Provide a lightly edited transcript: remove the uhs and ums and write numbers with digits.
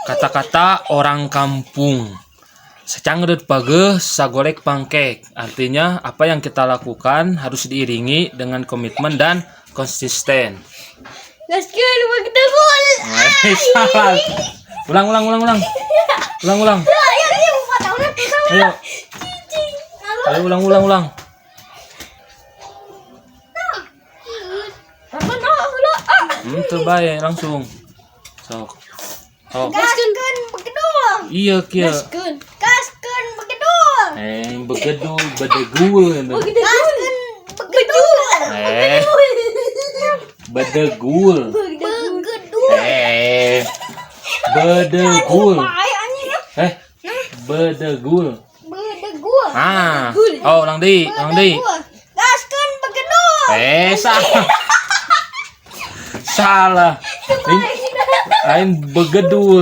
Kata-kata orang kampung. Sacangreut pageuh, sagolek pangkek. Artinya, apa yang kita lakukan harus diiringi dengan komitmen dan konsisten. Gaskeun begedul. Eh, salah. Ulang, ulang, ulang, ulang. Ulang, ulang. Ayo, ayo, 4 tahun. Ayo. Ayo, ulang, ulang, ulang. Apa nah heula? Ah. Tuh bae langsung. Sok. Sok. Gaskeun begedul. Iya, kieu. Gaskeun. Gaskeun begedul. Eh, begedul, bedegul gitu. Gaskeun begedul. Eh, bedegul. Begedul. Eh, bedegul. Bae anjing. Eh, bedegul. Bedegul. Ah, oh, ulang deui, ulang deui. Gaskeun begedul. Eh, salah. Salah. Ini lain begedul.